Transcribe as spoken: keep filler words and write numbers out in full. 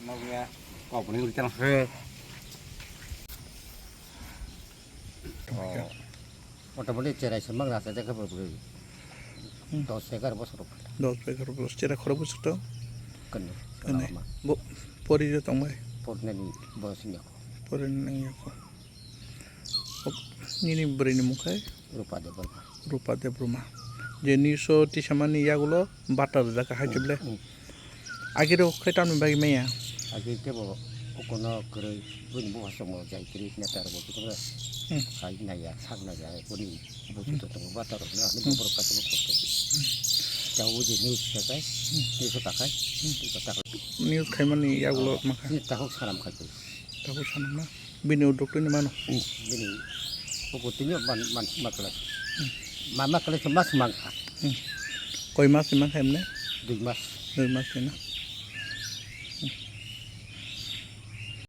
Nokya kok ni uri tang se. Oh. Motamoti cherai se mang rasa de khe bwrwi. Hmm. Dos egar bosor. Dos egar bosor. Cherai khorok bwswk to? Kani. Kani. Bo pori je tong bai. Pornani bo sini ko. Pornani ko. Nini bwrwi ni mung khai? Rupa Debbarma. Rupa Debbarma. Je niso tisamani yagulo bata rwjak hai chible. Hmm. Agiro khai tamni bagwi maya? Agi kebo kono kwrwi bini buha somo jai kwrwi neta rok bo. Hmm. Khai naya sak naya bini buju to tongo bata rok na ani borok kaisa kosto. Tao je news khai news ta khai. News khaimani yagulo makha. Ni takhok sanam khai. Takhok sanam na. Bini uduk tini mano. Hmm, bini ukur tini man, man, maklai. Hmm. Ma, maklai se mas mangkha. Hmm. Koi mas ni mangkha emne? Dui mas. Dui mas ni na.